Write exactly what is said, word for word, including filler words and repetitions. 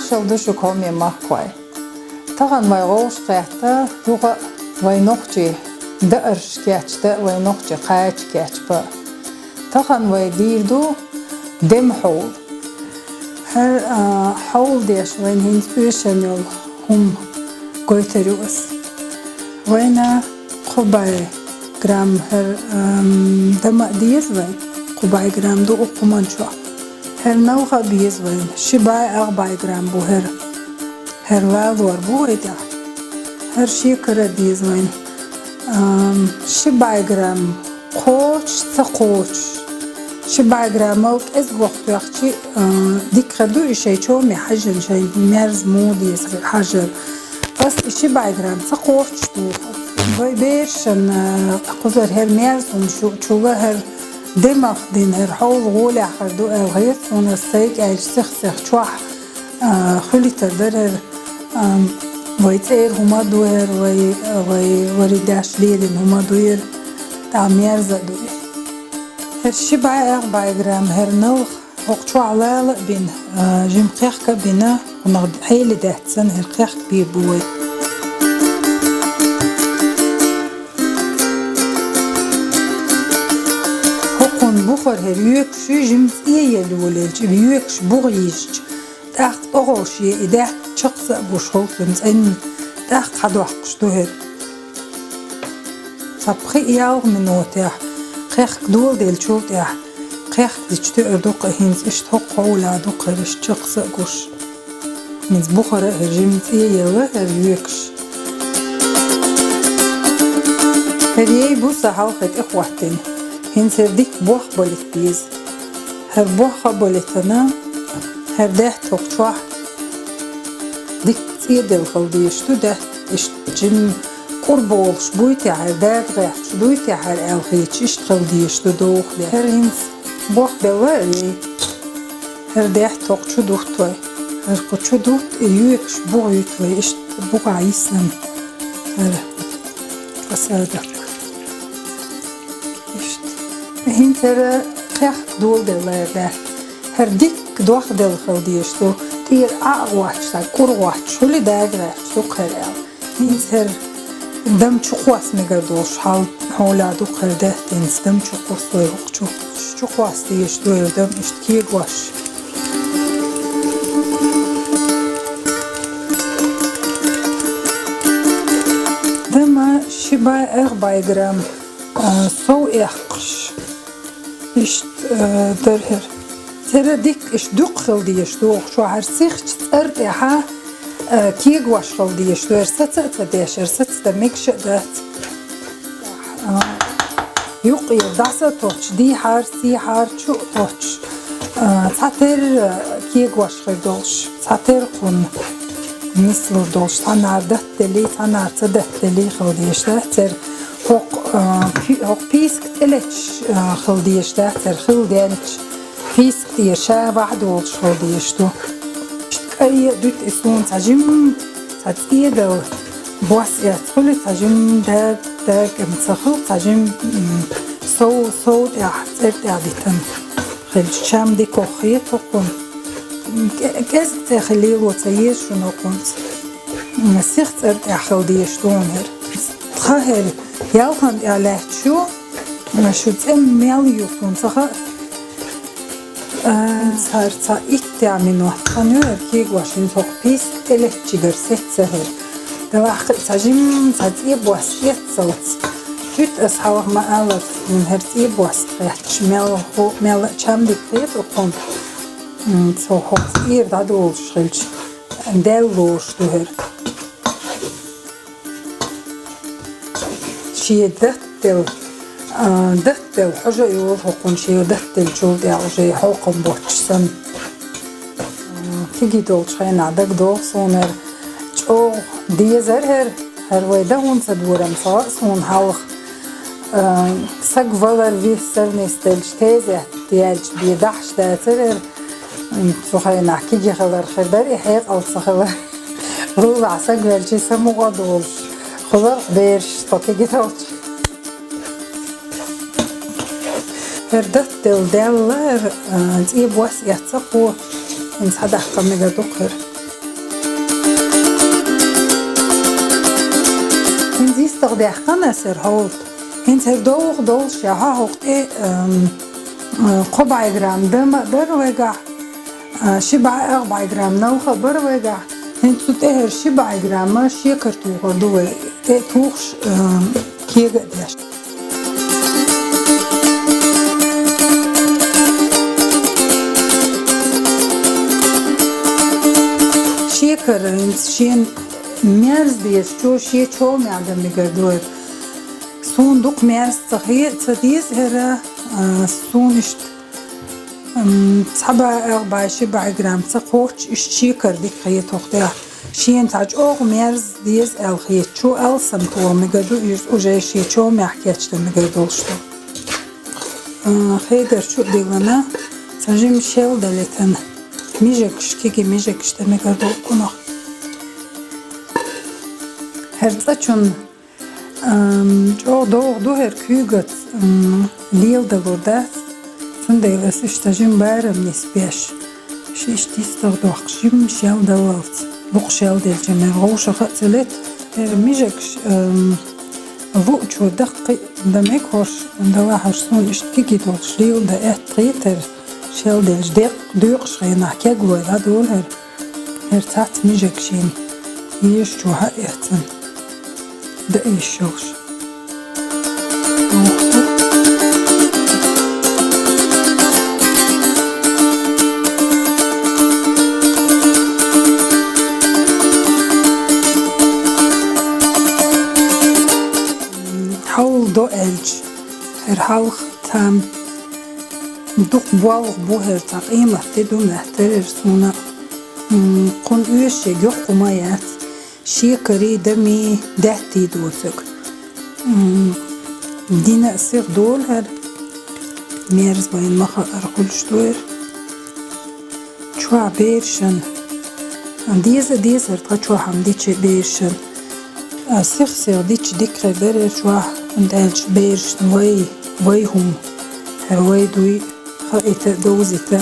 Шалда шуга, хьоме махкахой. Тахан вай гӀовш кхетта юха а вай нохчий даарш кечда, вай нохчий кхача кечба. Тахан вай дийр ду дема хьовла. ХӀара, а, хьовла деш вайна хӀинца оьшан йолу хӀума гойтур ю ас. Вайна кхо бӀе грамм хӀара, ам, дама а деза вайна, кхо бӀе грамм ду укх хӀуманна чохь. ХӀара налха а беза вайна, ши бӀе ах бӀе грамм бу хӀара. ХӀара лалор бу вай тӀехь. ХӀара шекара а деза вайна. Ам, ши бӀе грамм кхочуш, ца кхочуш. Ши бӀе граммал кӀезиг вахтоьхчи, а, дика хир ду и шайн чоме хьажжан, шайн мерза муха деза хир хьажар. Ас и ши бӀе грамм ца кхочуш доху. Вай берашна, а, кхузара хӀара мерза хӀума шу, чула хӀара демах дина хӀара хьовла гӀолехь хир ду аьлла хета суна, ас сайга аьлча сих-сих чохь, а, хуьлуьйтур дара хӀара, а, вай цӀера хӀума ду хӀара, вай, вай вари деш лелийна хӀума ду хӀара, тӀаккха мерза а ду и. ХӀара ши бӀе ах бӀе грамм хӀара налха, хӀокху чохь лала а бина, а, жимма кхехка а бина, кхунах хьели даьтта санна, хӀара кхехка бийр бу вай. ХӀокхунна бухара хӀара йоькуш ю, жимма цӀе елла йолаелча, йоькуш буха йижча, тӀаккха тӀогӀуш е и даьтта чекхса а гуш хуьлу цуьнан цӀенна, тӀаккха хьадоккхуш ду хӀара. Цхьа пхи-ялх минотехь кхехка доладеллачул тӀаьхьа кхехка дича тоьар ду-кх и хӀинца, иштта хӀокху хьолехь ду-кх хӀара иштта чекхса а гуш. ХӀинца бухара а хӀара жимма цӀе елла хӀара йоькуш. ХӀара ей бу сан хьалхе тӀехӀоттийна. ХӀинца хӀара дикка бохбалийта деза. ХӀара бохбалийтина, хӀара даьтта хӀокху чохь дикка цӀе делла хила дезаш ду, даьтта иштта жимма кӀур болуш буй те хӀара, дага гӀерташ дуй те хӀара аьлла хеташ, иштта хила дезаш ду доху де. ХӀара хӀинца бохбелла а вей. ХӀара даьтта хӀокху чу дутт вай. ХӀара кху чу дутт, и йоькуш буха юьту вай, иштта бухахь йисна. ХӀара посадок. Иштта. ХӀинца хӀара кхехка доладелла хӀара даьтта. ХӀара дикка дохделла хила дезаш ду, тӀера Ӏа а гӀоттуш, цхьа кӀур гӀоттуш, хуьлий дага гӀерташ ду-кх хӀара аьлла. ХӀинца хӀара дам чу кхосса мегар долуш хьал хьолехь ду-кх хӀара даьтта, хӀинца дам чу кхосса вай хӀокху чу. Чу кхосса дезаш ду хӀара дам, иштта кегош. Дама ши бӀе ах бӀе грамм, а, сов эккхаш. Иштта, э, дара хӀара. ХӀара дикка иштта дукха хила дезаш ду, хӀокху чохь хӀара сихчу цӀара тӀехь, э, кегош хила дезаш ду, хӀара саца а ца деш, хӀара саца дан мегаш а дац. Э, юккъера дӀаса а тоттуш, дийхьара, сийхьара чу а тоттуш, э, цхьатерра кегош хир долуш, цхьатерра кхунна нислур долуш, цхьанхьара даттаделлий, цхьанхьара ца даттаделлий хила дезаш дац хӀара. ХӀокху, а, пи-, хӀокху писка тӀелетташ, а, хила дезаш дац хӀара, хила даьлча, писка тӀера ша вахьа долуш хила дезаш ду. Иштта кӀайн а дуьту и суна цхьа жимма, цхьа цӀе дала бос эцна хуьлу, цхьа жимма даг, даг а ца хуьлу, цхьа жимма, м, сов, сов тӀехь, цӀера тӀехь дитина хилча, чам дика хета хӀокхунна. М, кӀе-, кӀезиг цӀе хила лело ца еза шуна хӀокхунца. Сиха цӀара тӀехь хила дезаш ду хӀара. Тхан хӀара ялхана тӀехь лаьтташ ю, шу цӀе мел ю суна ца хаьа. А, цара цхьа иттех минот хан ю хӀара кегош, хӀинца хӀокху писка тӀелеттачигара сецца хӀара. Делахь кхин а цхьа жимма цхьа цӀе бос эццалц. Чуьтта ас хьалха ма-аллара, хӀара цӀе бос кхетташ, мел хӀу-, мел чам дика хета хӀокхунна. М, цо хӀокху тӀера дӀадолуш хилча, даьлла лоруш ду хӀара. Шен даттаделла, а, даттаделла хьожа а йолу хӀокхунна, шен даттаделлачул тӀехь уже хьокхам боцуш санна. М, кегий долчу хенахь дагадогӀу суна хӀара. ЧӀогӀа дезара хӀара, хӀара вай дан хӀунда ца дора-м ца хаьа суна хьалха. А, саг валар виссар нисделча, тезет яьлча бен дахьаш дацара хӀара. М, цу хенахь кегий хилар хир дара и хьекъал ца хилар. Лулахь саг велча, са мукъа а долуш, хуьлура бераш тхо кегий долчу. ХӀара даттаделла даьлла, хӀара, а, цӀе бос эцна кхо, хӀинца хьадаккха мегар ду-кх хӀара. Тагъ даьккхана сер хьол. ХӀинца хӀара довха долуш яхьа хӀокху тӀе, ам, а, кхо бӀе грамм дама а дара вайгахь, а, ши бӀе ах бӀе грамм налха а бара вайгахь. ХӀинца цу тӀе хӀара ши бӀе грамма шекар тухур ду вай, тӀе а тухуш, ам, кега а деш. Шекар хӀинца шена мерза дезачо шен чомехь дан мегар ду хӀара. Суна дукха мерза ца хе-, ца деза хӀара, а, суна иштта, м, цхьа бӀе ах бӀе ши бӀе грамм ца кхоччуш иштта шекар дика хета хӀокху тӀехь. Шена цхьа чӀогӀа мерза деза аьлла хетачо алсам тоха мегар ду, иза уже шен чомехь кечдан мегар долуш ду. А, хегарчу а диллина, цхьа жима шел дан летана, мижагаш, кегий мижагаш дан мегар долу кхунах. ХӀара цӀа чунна Ам, чӀогӀа довха ду хӀара куьйгаца, ам, леладалур дац. Цундела аса иштта жима барам нисбеш, ши иштта йистагӀа доккхуш, жима шел даллалц. Дукха шел делча, хӀара вовшах а ца лета. ХӀара мижагаш, ам, луучо даккхий дан мега хӀорш, далахь хӀорш суна иштта кегий долуш леладан аьтта хетара, шел делча, декъ-, доькъуш хенахь кеглой дӀадолу хӀара. ХӀара цхьацца мижагаш шена езачу хьаэцна. Дан йиш йолуш. Хьол до аьлча, хӀара хьалха там дукха болх бу хӀара, цхьа къематде ду моьттура хӀара суна. М, кхунна оьшуш йоккха хӀума яц. Шекарий, дамий, даьттий доцург. М, дина а сиха долу хӀара. Мерза вайна ма хаара хуьлуш ду хӀара. Чохь берашна. Деза а дезара тхан чохь хӀума дича берашна. А, сих-сих дича дика хир дара хӀара чохь, хӀунда аьлча берашна вай, вай хӀума. ХӀара вай дуй, хаийта, довзийта.